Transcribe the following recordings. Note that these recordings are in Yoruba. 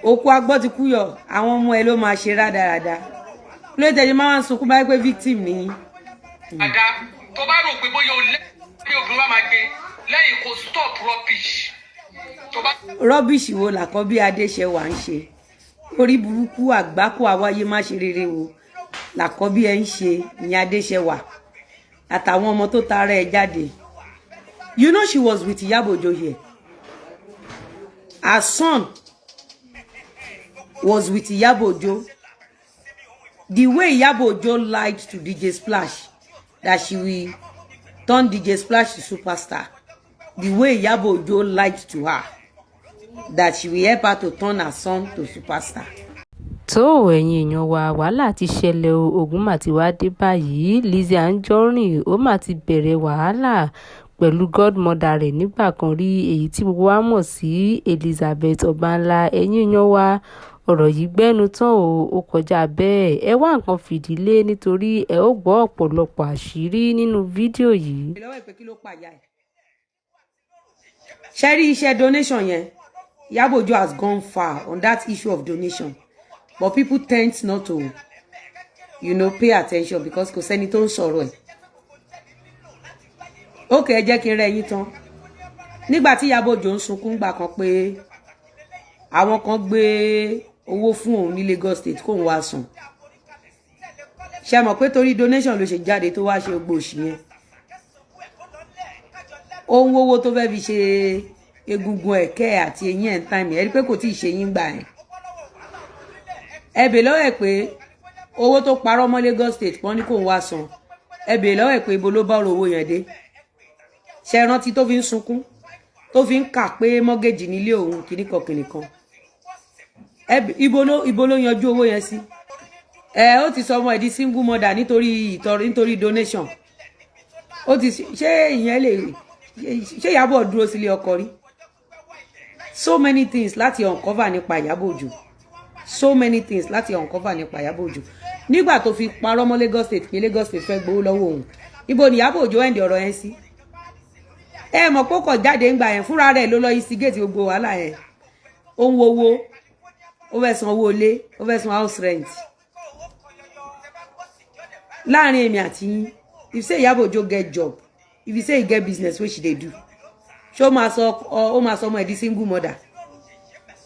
Òkú agbọ́ ti kú yọ, àwọn ọmọ ẹ ló máa ṣe rádaràda. Ló tẹ̀lé máa ń sunkún báyìí pé victim nìyí. Àdá tó bá rò pé bóyá o lẹ́yìn obìnrin wa máa gbé lẹ́yìn kó stop rubbish tó bá. Rubbish wo làkọ́bí Adéṣẹwà ń ṣe? Orí burúkú, àgbákò àwáyé má ṣe rere wo làkọ́bí ẹ ń ṣe ní Adéṣẹwà àtàwọn ọmọ tó tara ẹ jáde? You know she was with Iyabo Ojo here. Her son was with Iyabo Ojo. The way Iyabo Ojo lied to DJ Splash that she will turn DJ Splash to superstar, the way Iyabo Ojo lied to her that she will help her to turn her son to superstar. Tó, ẹ̀yin èèyàn wa, wàhálà ti ṣẹlẹ̀ o. Ogun mà ti wá dé báyìí. Lizzy Anjorin, ó mà ti bẹ̀rẹ̀ wàhálà pẹ̀lú godmother rẹ̀ nígbà kan rí, èyí tí gbogbo wa mọ̀ sí Elizabeth Ọbanla. Ẹ̀yin èèyàn wa, ọ̀rọ̀ yìí gbẹ́nu tán o, ó kọjá bẹ́ẹ̀. Ẹ wá nǹkan fìdí lé, nítorí ẹ ó gbọ́ ọ̀pọ̀lọpọ̀ àṣírí nínú fídíò yìí. Lọ́wọ́ ìpè, kí ló pa ìyá ẹ̀? Ṣe rí iṣẹ́ donation yẹn, Iyabo Ojo has gone far on that issue of donation, but people tend not to pay attention because kò sẹ́ni tó ń sọ̀rọ̀ ẹ̀. Okay, ẹ jẹ́ kí n rẹ́ yín tán. Nígbà tí Iyabo Ojo ń sunkún gbà kan pé àwọn kan gbé owó fún òun ní Lagos State kóun wá sùn, ṣe mọ̀ pé torí donation ló ṣe jáde tó wá ṣe gbogbo òṣì yẹn? Ó ń wówó tó fẹ́ fi ṣe egungun ẹ̀kẹ́ àti eyín ẹ̀ ń tàmì ẹ̀ rí pé kò tí ì ṣe yín gbà ẹ̀. Ẹ bè lọ́wọ́ ẹ̀ pé owó tó parọ́ mọ́ Lagos State pọ́n ní kóun wá san, ẹ bè lọ́wọ́ ẹ̀ pé ibo ló bá ọ̀rọ̀ owó yẹn dé. Ṣe rántí tó fi ń sunkún, tó fi ń kà pé mọ́gẹ́jì nílé òun, kìnnìkan kìnnìkan? Ibo ló yanjú owó yẹn sí? Ẹ ó ti sọ ọmọ ẹ di single mother nítorí ìtọrọ, nítorí donation. Ó ti ṣé ìyẹn lè ṣé Ìyábọ̀ dúró sílé ọkọ rí? So many things láti uncover nípa Ìyábọ̀ Òjó, so many things láti uncover nípa Ìyábọ̀ Òjó. Nígbà tó fi parọ́ mọ́ Lagos State pé Lagos State fẹ́ gbowó lọ́wọ́ òun, ibo ni Ìyábọ̀ Òjó ẹ̀ǹdì ọ̀rọ̀ yẹn sí? Ẹ mọ̀ pé ó kọ̀ jáde ńgbà yẹn, fúnra rẹ̀ ló lọ instigate gbogbo wàhálà yẹn. Ó ń wo owó, ó fẹ́ san owó ilé, ó fẹ́ san house rent. Láàrin èmi àti yín, if you say Ìyábọ̀ Òjó get job, if you say you get business wey she dey do, ṣé ó máa sọ ọmọ ẹ̀ di single mother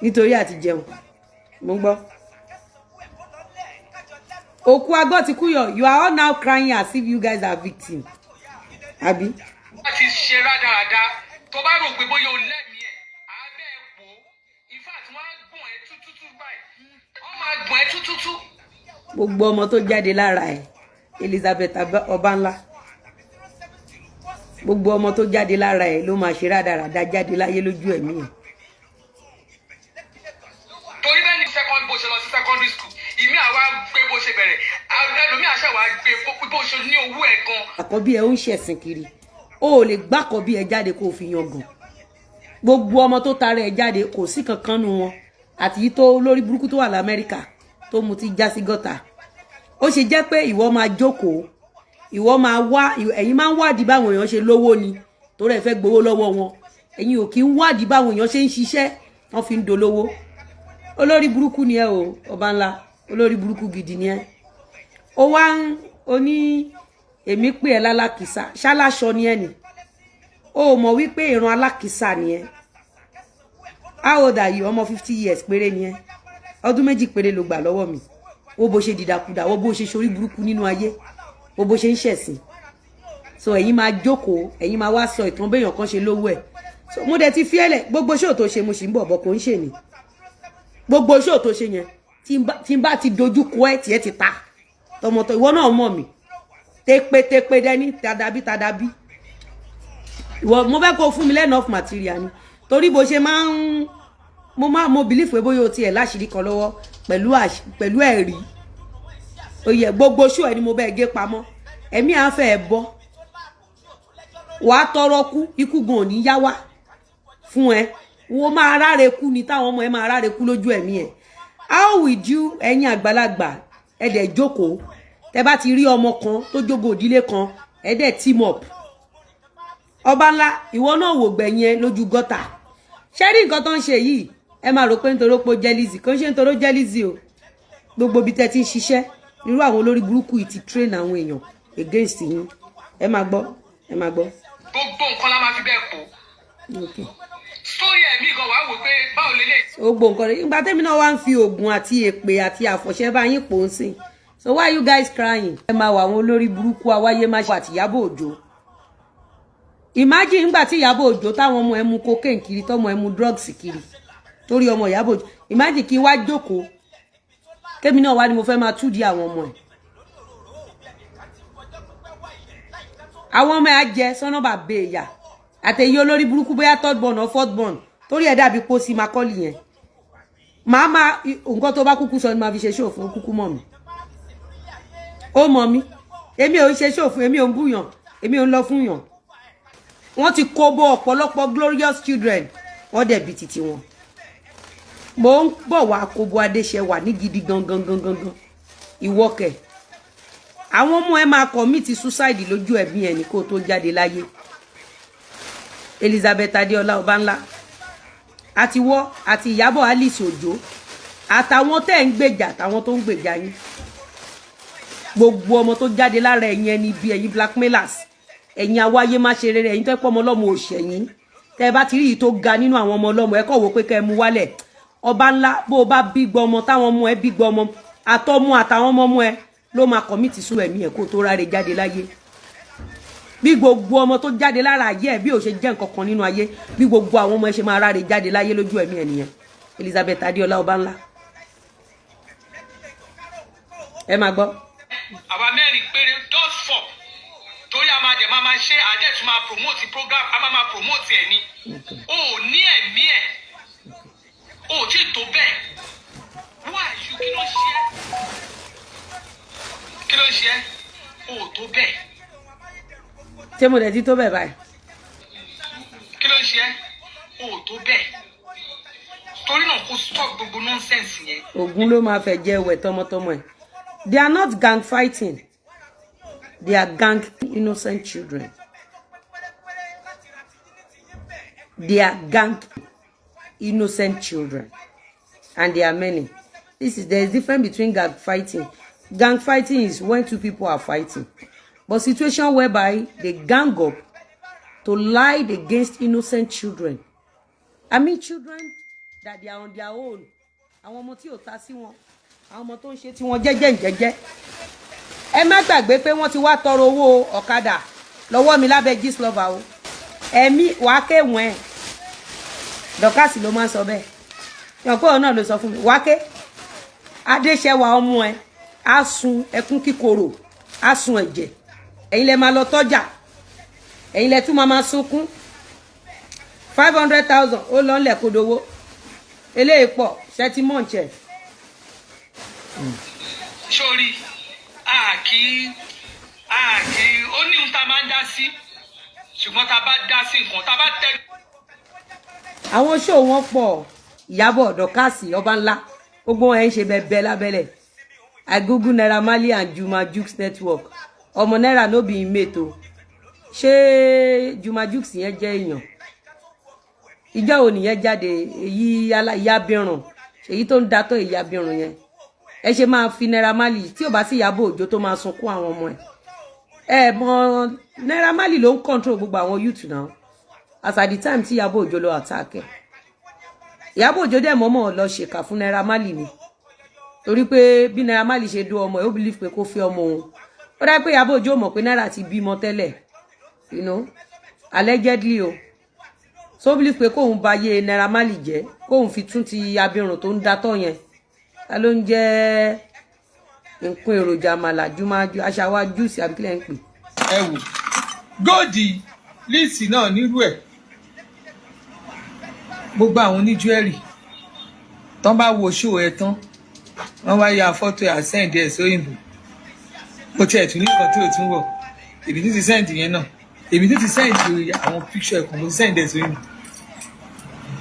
nítorí àti jẹun? Mo ń gbọ́. Òkú agbọ́ ti kú yọ. You are all now crying as if you guys are victim, àbí? Wọ́n ti ṣe rádaràda. Tó bá rò pé bóyá o lẹ́mìí ẹ̀ abẹ́ ẹ̀ pò ó, in fact, wọ́n á gbọ̀n ẹ́ tútútú báyìí, wọ́n máa gbọ̀n ẹ́ tútútú. Gbogbo ọmọ tó jáde lára ẹ̀, Elizabeth Ọbanla, gbogbo ọmọ tó jáde lára ẹ̀ ló máa ṣe rádaràda jáde láyé lójú ẹ̀mí ẹ̀. Torí bẹ́ẹ̀ ni second bó ṣe lọ sí secondary school, ìmí àwa gbé bó ṣe bẹ̀rẹ̀, ẹlòmíì àṣà wa gbé bó ṣe ní owó ẹ̀ gan. Àkọ́bí ẹ̀ ó ń ṣẹ̀sìn kiri, o ò lè gbàkọ́bí ẹ̀ jáde kó o fi yangàn. Gbogbo ọmọ tó tara ẹ̀ jáde, kò sí kankan nu wọn, àti yìí tó lórí burúkú tó wà lamẹ́ríkà tó mu ti já sí gọ́tà. Ó ṣe jẹ́ pé ìwọ máa jókòó, ìwọ máa wá, ẹ̀yin máa ń wádìí báwọn èèyàn ṣe lówó ni, torí ẹ fẹ́ gbowó lọ́wọ́ wọn. Ẹ̀yin ò kí ń wádìí báwọn èèyàn ṣe ń ṣiṣẹ́ wọ́n fi ń dolówó. Olórí burúkú ni ẹ o, ọba ńlá. Olórí burúkú gidi ni ẹ. Ó wá ń oní èmi pè ẹ lálákìsà, ṣáláṣọ ni ẹ nì. Ó mọ̀ wípé ìran alákìsà ni ẹ. How old are you? Ọmọ 50 years péré ni ẹ. Ọdún 2 péré ló gbà lọ́wọ́ mi. Wo bó ṣe dìdàkudà, wo bó ṣe ṣorí burúkú nínú ayé, wo bó ṣe ń ṣẹ̀sìn. So ẹ̀yin máa jókòó, ẹ̀yin máa wá sọ ìtàn béèyàn kan ṣe lówó ẹ̀. So mo dẹ̀ ti fi ẹ̀lẹ̀. Gbogbo ṣóò tó ṣe, mo sì ń bọ̀ bọ̀, kò ń ṣe ni. Gbogbo ṣóò tó ṣe yẹn, tí n bá ti dojú kọ ẹ, tiẹ̀ ti ta tọmọtọ. Ìwọ náà mọ̀ mí tépetépe dẹ́ni tadabi tadabi. Ìwọ, mo fẹ́ kó fún mi lẹ́nu of material ni, torí bó ṣe máa ń mo máa mo believe pé bóyá o tiẹ̀ láṣìírí kan lọ́wọ́ pẹ̀lú ẹ̀rí. Oyè gbogbo ṣó ẹ ni mo bẹ́ẹ̀ gé pamọ́. Ẹ̀mí à ń fẹ́ ẹ bọ́, wàá tọrọ kú, ikú gan ò ní yá wá fún ẹ. Wo máa ráre kú ni, táwọn ọmọ ẹ máa ráre kú lójú ẹ̀mí ẹ. How will you, ẹ̀yin àgbàlagbà, ẹ dẹ̀ jókòó, tẹ bá ti rí ọmọ kan tó jógo òdílé kan, ẹ dẹ̀ team up? Ọba ńlá, ìwọ náà wò gbẹ̀yìn ẹ lójú gọ́tà. Ṣé rí nǹkan tó ń ṣe yìí? Ẹ máa rò pé nítorí ó po jẹ́ Lizzy, kò ń ṣe nítorí ó jẹ́ Lizzy o. Gbogbo ibi tẹ́ ti ń ṣiṣẹ́, irú àwọn olórí burúkú yìí ti train àwọn èèyàn against yín. Ẹ máa gbọ́, ẹ máa gbọ́. Gbogbo nǹkan la máa fi bẹ́ẹ̀ pò. Sórí ẹ̀mí gan, wàá wò pé báwo lélẹ̀. Gbogbo nǹkan rẹ̀, ìgbà tẹ́mi náà wá ń fi oògùn àti èpè àti àfọ̀ṣẹ́ bá yín pò ń sìn. So why you guys crying? Ẹ máa wà àwọn olórí burúkú awáyé má ṣe àti Ìyábọ̀ Òjó. Imagine nígbà tí Ìyábọ̀ Òjó táwọn ọmọ ẹ mu cocaine kiri, tọmọ ẹ mu drugs kiri, torí ọmọ Ìyábọ̀ Òjó. Imagine kí n wá jókòó, kémi náà wá ní mo fẹ́ máa túdi àwọn ọmọ ẹ̀. Àwọn ọmọ ẹ̀ á jẹ sọ́nà bàbá ìyá àtẹ̀yí olórí burúkú, bóyá third born or fourth born, torí ẹ̀ dàbí pósí Macaulay yẹn. Màá máa nǹkan tó bá kúkú sọ ni màá fi ṣe ṣòfò. Kúkú mọ̀ mi, ó mọ̀ mi. Èmi ò ń ṣe ṣòfò, èmi ò ń búyàn, èmi ò ń lọ fún yàn. Wọ́n ti kó bó ọ̀pọ̀lọpọ̀ glorious children, wọ́n dẹ̀ bí titi wọn. Mo ń bọ̀ wá kóbo Adéṣẹwà ní gidi gangan gangan gan. Ìwọ́kẹ̀, àwọn ọmọ ẹ máa commit suicide lójú ẹ̀mí ẹ̀ ní kó tó jáde láyé. Elizabeth Adéọlá Ọbánlá àti wọ́ àti Ìyábọ̀ Alice Òjó àtàwọn tẹ́ ń gbèjà, àtàwọn tó ń gbèjà yín, gbogbo ọmọ tó jáde lára ẹ̀yin ẹni bí ẹ̀yin blackmailers, ẹ̀yin awáyé má ṣe rere, ẹ̀yin tó pọ̀ ọmọ ọlọ́mọ òṣèyìn, tẹ́ ẹ bá ti rí yìí tó ga nínú àwọn ọmọ ọlọ́mọ, ẹ kọ̀ wò pé kẹ́ ẹ mú wálẹ̀. Ọba ńlá, bó o bá bí gbọmọ, táwọn ọmọ ẹ bí gbọmọ, àtọmọ àtàwọn ọmọ ọmọ ẹ ló máa commit sún ẹ̀mí ẹ̀ kó tó ráre jáde láyé. Bí gbogbo ọmọ tó jáde lára ayé ẹ bí ò ṣe jẹ́ nǹkan kan nínú ayé, bí gbogbo àwọn ọmọ ẹ ṣe máa ráre jáde láyé lójú ẹ̀mí ẹ nìyẹn. Elizabeth Adéọlá Ọbánlá, ẹ máa gbọ́. Àwa mẹ́rin péré, just four, torí a máa dẹ̀ máa ṣe àdẹ̀tún, máa promote program, a máa promote ẹ̀ ni. O ò ní ẹ̀mí ẹ̀, o ò tí ì tó bẹ́ẹ̀. Why you? Kí ló ṣe ẹ́? Kí ló ṣe ẹ́? O ò tó bẹ́ẹ̀. Ṣé mo dẹ̀ ti tó bẹ́ẹ̀ báyìí? Kí ló ṣe ẹ́? O ò tó bẹ́ẹ̀. Torí náà, kó stop gbogbo nonsense yẹn. Ògún ló máa fẹ́ jẹ́ ẹwẹ̀ tọmọtọmọ ẹ̀. They are not gang fighting, they are gang innocent children. They are gang innocent children and they are many. This is There is difference between gang fighting. Gang fighting is when two people are fighting, but situation whereby they gang up to lie against innocent children, I mean children that they are on their own, àwọn ọmọ tí ò ta sí wọn, àwọn ọmọ tó ń ṣe tí wọn jẹ́jẹ́ jẹ́jẹ́. Ẹ má gbàgbé pé wọ́n ti wá tọrọ owó ọ̀kadà lọ́wọ́ mi lábẹ́ Gistlover o. Ẹ̀mí wàá kéwọ̀n ẹ̀, dọ́kàsì ló máa ń sọ bẹ́ẹ̀. Yàn pé òun náà ló sọ fún mi wàá ké. Adéṣẹwà, ọmọ ẹ á sun ẹkún kíkorò, á sun ẹ̀jẹ̀. Ẹ̀yin lẹ máa lọ tọ́jà, ẹ̀yin lẹ tún máa sunkún. 500,000 ó lọ ńlẹ̀ kodowó eléyìí pọ̀ sẹ́tímọ̀ǹtì ẹ̀. Sórí àkì ó ní ohun tá a máa ń dá sí, ṣùgbọ́n tá a bá dá sí nǹkan tá a bá tẹ. Àwọn ṣóò wọn pọ̀. Ìyábọ̀, dọ́kàsì, ọba ńlá, gbogbo wọn ẹ̀ ń ṣe bẹ́ẹ̀ lábẹ́lẹ̀. I google Naira Marley and Juma Jux network. Ọmọ Naira no be im mate o. Ṣé Juma Jux yẹn jẹ́ èèyàn? Ìjọ wo nìyẹn jáde? Èyí ìyá abirùn, èyí tó ń datọ́, ìyá abirùn yẹn, ẹ ṣe máa fi Naira Marley tí ò bá sí Ìyábọ̀ Òjó tó máa sunkún àwọn ọmọ ẹ. Ẹ mọ Naira Marley ló ń control gbogbo àwọn youth now as at the time tí Ìyábọ̀ Òjó lọ attack ẹ. Ìyábọ̀ Òjó dẹ̀ mọ́mọ́ lọ ṣèkà fún Naira Marley ni, torí pé bí Naira Marley ṣe dó ọmọ ẹ, ó believe pé kó fẹ́ ọmọ òun. Ó dá pé Ìyábọ̀ Òjó mọ̀ pé Naira ti bímọ tẹ́lẹ̀, allegedly o. So ó believe pé kóun bá yé Naira Marley jẹ́, kóun fi tún ti abirùn tó ń datọ́ yẹn. Ta ló ń jẹ́ nǹkan èròjà àmàlà jùmọ̀jú aṣáwá júùsì àbí kílẹ̀ ń pè? Ẹ wò gold Lizzy náà nírú ẹ̀. Gbogbo àwọn oníjúẹ̀rì tán bá wo ṣó ẹ tán, wọ́n wá ya fọ́tò ẹ̀, send ẹ̀ sóyìnbó. Mo tiẹ̀ tún ní nǹkan tí ò tún wọ̀, èmi tún ti send yẹn náà, èmi tún ti send àwọn picture ẹ̀kan, mo ti send ẹ̀ sóyìnbó.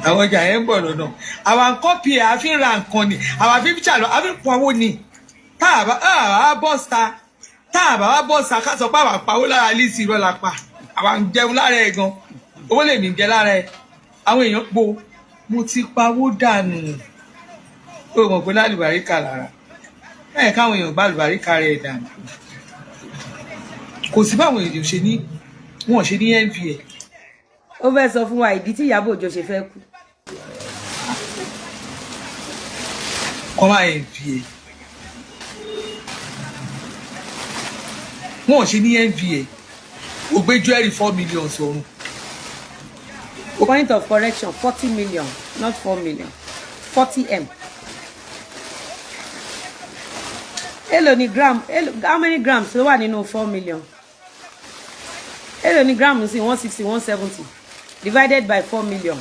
Àwọn ọjà yẹn ń bọ̀ lọ́nà. Àwa ń copy ẹ̀, àfi ń ra nǹkan ni, àwa fi picture lọ, àfi ń pawó ni. Tá a bá bọ́ sa, tá a bá wá bọ́ sa, ká sọ pé àwa pawó lára Lizzy, irọ́ la pa. Àwa ń jẹun lára ẹ̀ gan, owó lèmi ń jẹ lára ẹ̀. Àwọn èèyàn po. Mo ti pawó dànù. Ó mọ̀ pé lálùbáríkà lára ẹ̀ káwọn èèyàn gbá àlùbáríkà rẹ̀ dànù. Kò sí báwọn èèyàn ṣe ní wọn ṣe ní envy ẹ̀. Ó fẹ́ sọ fún wa ìdí tí Ìyábọ̀ Òjó ṣe fẹ́ kú. Kọ́ máa envy ẹ̀, wọn ṣe ní envy ẹ̀. Ó gbé jewelry 4 million sọ̀rùn. Point of correction: 40 million, not 4 million. 40 m. Èló ni gram? Èló, how many grams ló wà nínú 4 million? Èló ni gram sí? 160, 170 divided by 4 million.